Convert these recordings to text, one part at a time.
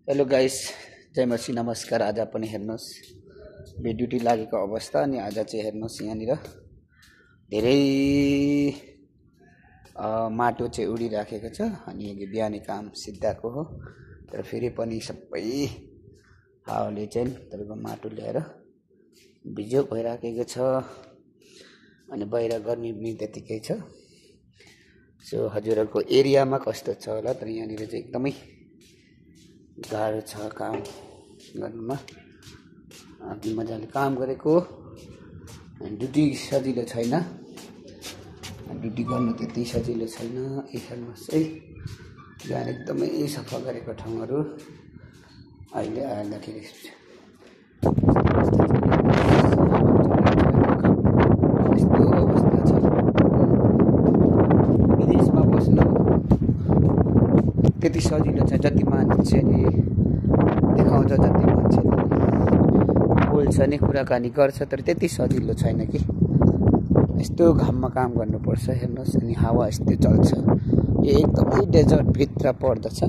Hello guys, जय मसी नमस्कार। आज पनि हेर्नुहोस् ड्युटी लागेको अवस्था। अनि आज चाहिँ हेर्नुहोस् यहाँनिर धेरै माटो चाहिँ उडिराखेको छ। अनि बिहानै काम सिद्धाएको हो, तर फेरि पनि सबै हावाले चाहिँ तपाईँको माटो ल्याएर बिजोग भइराखेको छ। अनि बाहिर गर्मी पनि त्यतिकै छ। सो हजुरहरूको एरियामा कस्तो छ होला, तर यहाँनिर चाहिँ एकदमै गाह्रो छ काम गर्नुमा। मजाले काम गरेको ड्युटी सजिलो छैन, ड्युटी गर्नु त्यति सजिलो छैन। हेर्नुहोस् है, यहाँ एकदमै सफा गरेको ठाउँहरू अहिले आउँदाखेरि यस्तो अवस्था छ। विदेशमा बस्नु त्यति सजिलो छ जति मान्छेले देखाउँछ, जति मान्छेले बोल्छ नि, कुराकानी गर्छ, तर त्यति सजिलो छैन कि। यस्तो घाममा काम गर्नुपर्छ। हेर्नुहोस्, अनि हावा यस्तो चल्छ। यो एकदमै डेजर्ट भित्र पर्दछ,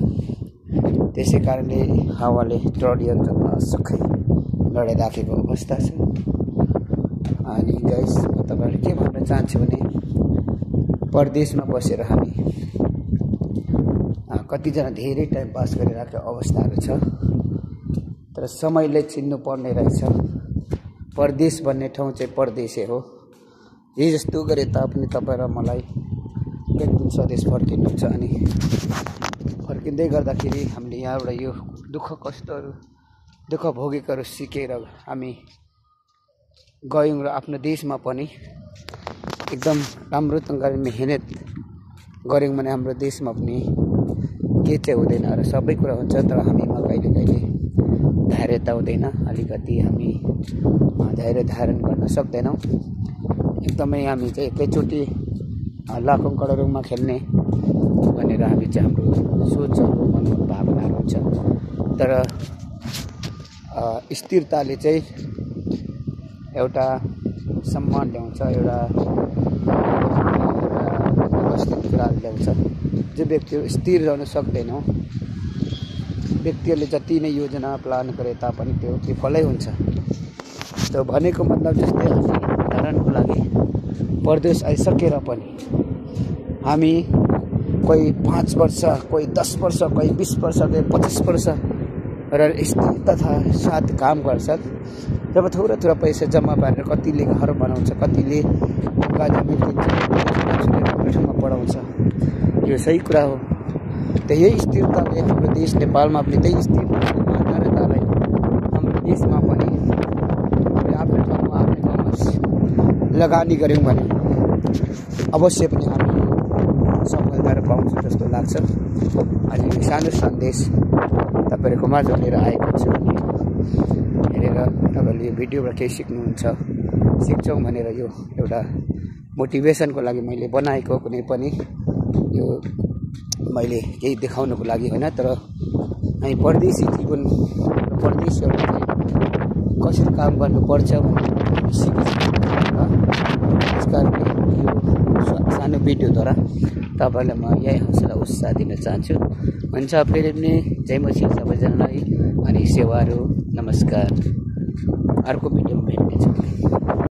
त्यसै कारणले हावाले टडियर जतासुकै लडाइराखेको अवस्था छ। अनि गाइस, म तपाईँहरूले के भन्न चाहन्छु भने, परदेशमा बसेर हामी कतिजना धेरै टाइम पास गरिरहेको अवस्थाहरू छ, तर समयले चिन्नु पर्ने रहेछ। परदेश भन्ने ठाउँ चाहिँ परदेशै हो। जे जस्तो गरे तापनि तपाईँ र मलाई एक दिन स्वदेश फर्किनु छ। अनि फर्किँदै गर्दाखेरि हामीले यहाँबाट यो दुःख कष्टहरू, दुःख भोगेकोहरू सिकेर हामी गयौँ र आफ्नो देशमा पनि एकदम राम्रो तरिकाले मेहनत गऱ्यौँ भने हाम्रो देशमा पनि के चाहिँ हुँदैन र सबै कुरा हुन्छ। तर हामीमा कहिले कहिले धैर्यता हुँदैन, अलिकति हामी धैर्य धारण गर्न सक्दैनौँ। एकदमै हामी चाहिँ एकैचोटि लाखौँ करोडौँमा खेल्ने भनेर हामी चाहिँ हाम्रो सोचहरू, मनको भावनाहरू हुन्छ। तर स्थिरताले चाहिँ एउटा सम्मान ल्याउँछ, एउटा व्यवस्थित कुराहरू ल्याउँछ। जो व्यक्तिहरू स्थिर रहन सक्दैनौँ, व्यक्तिहरूले जति नै योजना प्लान गरे तापनि त्यो विफलै हुन्छ। त्यो भनेको मतलब जस्तै हामी उदाहरणको लागि परदेश आइसकेर पनि हामी कोही 5 वर्ष, कोही 10 वर्ष, कोही 20 वर्ष, कोही 25 वर्ष र स्थिरता साथ काम गर्छन्। जब थोरै थोरै पैसा जम्मा पारेर कतिले घर बनाउँछ, कतिले जमिन किन्छ, राम्रो ठाउँमा पढाउँछ। यो सही कुरा हो। त यही स्थिरताले हाम्रो देश नेपालमा पनि त्यही स्थिरतालाई हाम्रो देशमा पनि हामीले आफ्नो ठाउँमा लगानी गऱ्यौँ भने अवश्य पनि हामी सफलताहरू पाउँछौँ जस्तो लाग्छ। अनि सानो सन्देश तपाईँहरूको माझ लिएर आएको छु। हेरेर तपाईँहरूले यो भिडियोबाट केही सिक्छौँ भनेर यो एउटा मोटिभेसनको लागि मैले बनाएको, कुनै पनि यो मैले केही देखाउनको लागि होइन। तर हामी परदेशी जीवन र परदेशीहरू चाहिँ कसरी काम गर्नुपर्छ भनेर सिकिसक्यौँ। त्यस कारणले यो सानो भिडियोद्वारा तपाईँहरूलाई म यही हौसला उत्साह दिन चाहन्छु। हुन्छ, फेरि पनि जय मसी सबैजनालाई। अनि सेवाहरू नमस्कार। अर्को भिडियोमा भेट्नेछु।